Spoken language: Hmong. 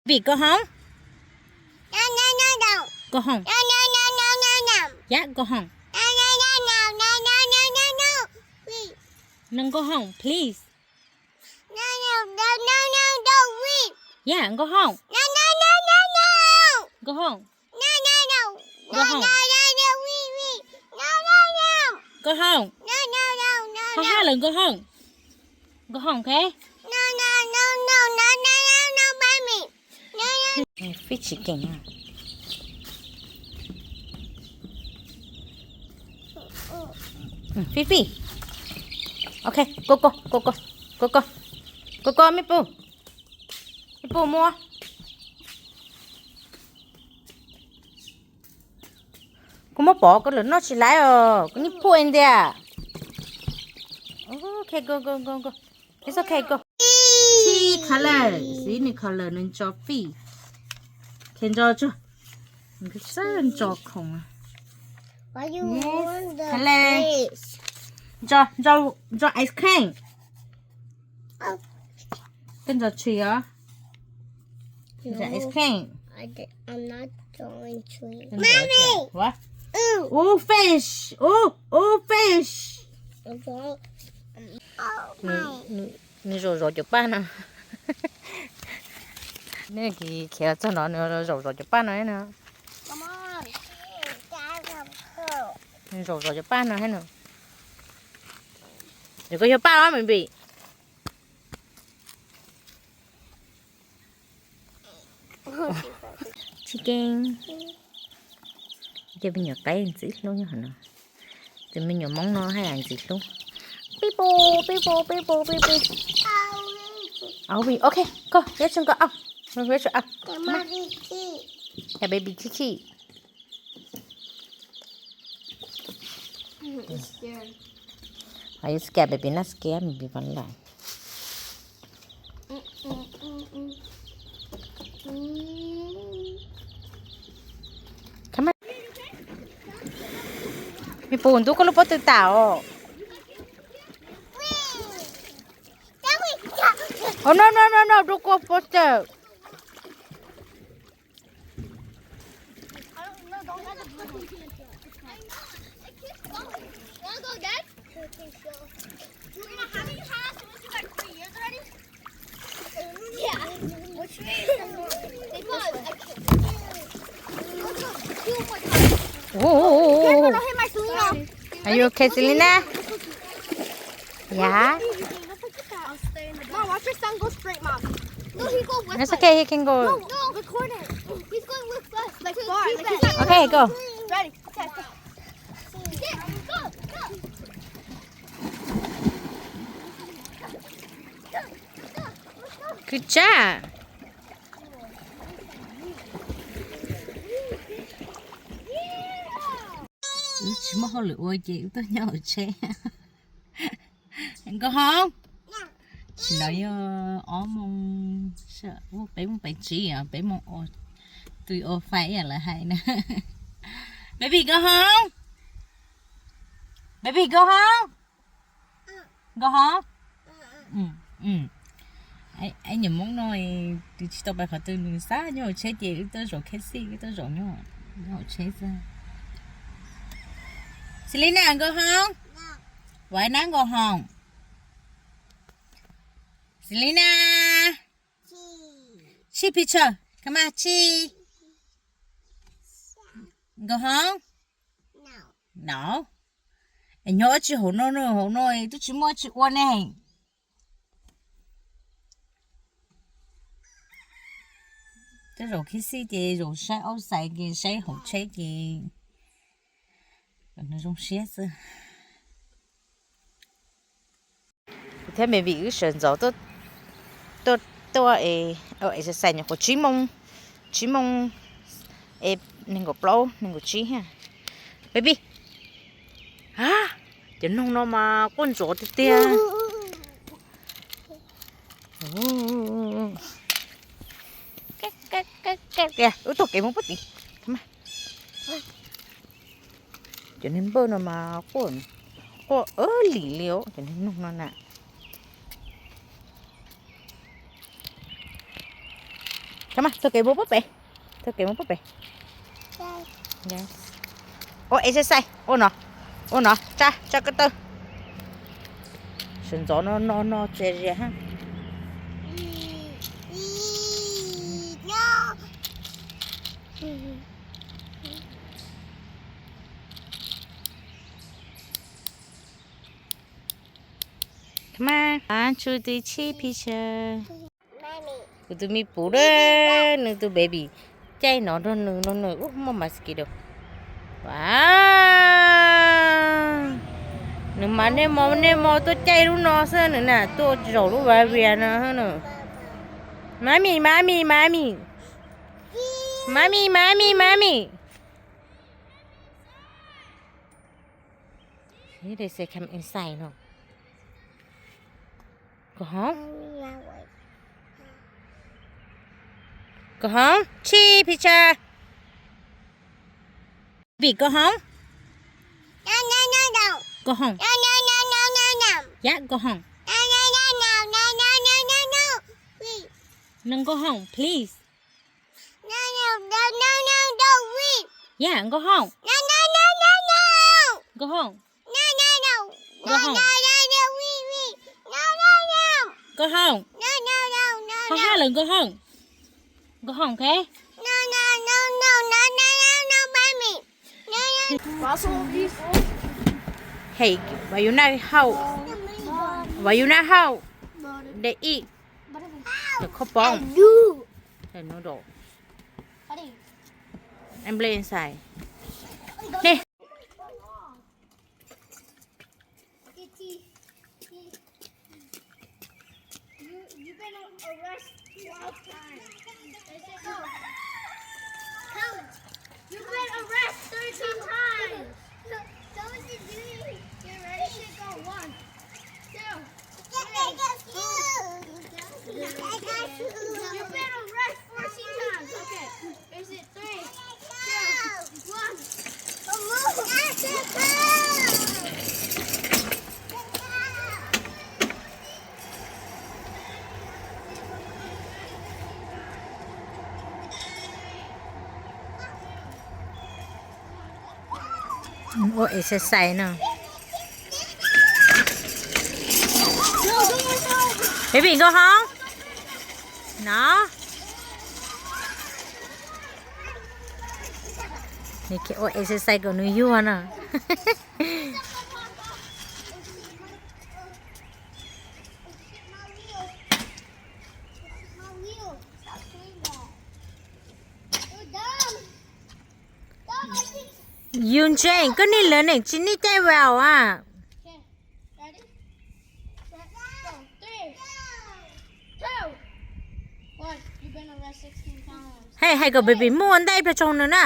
Baby, go home. Go home. Yeah, go home. No, go home, please. Yeah, go home. Go home. Go home. Go home. Hos hab lawm, go home. Go home, okay? Fij tsis keej. Fij, fij. Okay, go, go, go, go. Go, go. Go, go, Mej Pum. Mej Pum, mus. Kuv muab pov koj lawm noj tsis laiv os, kuv niag phuj ntiag. Okay, go, go, go, go. It's okay, go. Three color, xws li nws color nws ntso fij. Okay, ntso tsuag. Nws txawj ntso khoom. Yes, color. Ntso, ntso, ntso ice cream. Koj ntso tshwm os. Ntso ice cream. Koj ntso tshwm. What? Ub, fish. Ub, ub, fish. Nws zaum zov cov paj no. Nej kis khiav txog no nws zaum zov cov paj no no. Nws zaum zov cov paj no thiab no. Yog koj yog paj os, Mej Pum. Tsis keej. Cov me nyuam qaib ntxim hlub nyob hauv no. Tus me nyuam Hmoob no haj yam ntxim hlub. Pib pus, pib pus, pib pus, pib pus. Au, okay, go, let's go out. Let's go out. Come on. Yeah, baby, chich chich. Are you scared, baby? Not scared, baby, fun life. Come on. Mej Pum, ntub koj lub poster tas os. Oh, no, no, no, no, don't go poster. Are you okay, Selena? Yeah. Mom, watch your son go sprint, Mom. No, he go with us. That's okay, he can go. No, no, record it. He's going with us. Like, far, like, he's not— Okay, go. Ready, set, go. Go, go. Good job. Wb tsis muaj hauj lwm ua ces wb tuaj nyob hauv tsheb. Nkauj Hoob, tsis no yog ob moos, peb moos peb tsib os, peb moos, tus ua fais ib yam lawv hais na. Baby Nkauj Hoob, baby Nkauj Hoob, Nkauj Hoob. Ib nyuam Hmoob no, tus tsis tau pais qhov twg nws xav nyob hauv tsheb ces wb tuaj zaum khej xij, wb tuaj zaum nyob hauv tsheb xwb. Selena, Nkauj Hoob. Why not Nkauj Hoob? Selena. Cheese picture. Come on, cheese. Nkauj Hoob. No. Es nyob ua tsi hauv no, hauv no twb tsis muaj tsi ua ne. Twb zaum khej xij ces zaum saib outside ces saib hauv tsheb ces zoo siab xwb. Kuv thiab baby wb sawv ntxov tuaj, tuaj, tuaj exercise nyuam qhuav tsib moos, tsib moos, nees nkaum plaub, nees nkaum tsib thiab. Baby, cov noog no mas quaj ntsuav tiag tiag. Wb taug kev mus puag tid. Cov niag npawj no mas quaj, quaj lim li os, cov niag noog no na. Tso mas, taug kev mus pub pem. Taug kev mus pub pem. Ua exercise, ua no, ua no, tsa, tsa ko taw. Sawv ntxov no no no txias zias hab. Come on, one, two, three, cheese pizza. Kuv tus me puv na, nws tus baby, caij no nrog nws no nws ub muaj mosquito. Nws mas niaj hmo niaj hmo tuaj caij lub no xwb nws na, tuaj zaum lub Barbie no na. Mommy, mommy, mommy. Mommy, mommy, mommy. They say come inside no. Go home. Go home. Cheese pizza. Baby, go home. Go home. Yeah, go home. No, go home, please. Yeah, go home. Go home. Go home. Go home. Haj haj lawm, go home. Go home, okay? Hey, why you not home? Why you not home? They eat the kho poob. The noodle. Em play inside. Nè. You, you been arrested twelve times. They say go. Count. You've been arrested thirteen times. Go, go to do your, your race. They say go. One, two, three, four. You've been arrested fourteen times. Okay. Is it three, two, one? Ua exercise no. Baby, go home. No. Nws ua exercise kom nws yuag no. Yus ntseeg koj niag lawv neeg tsis nij caij vaus a. Hais, hais kom baby muaj ntaij plag tsaug nws na.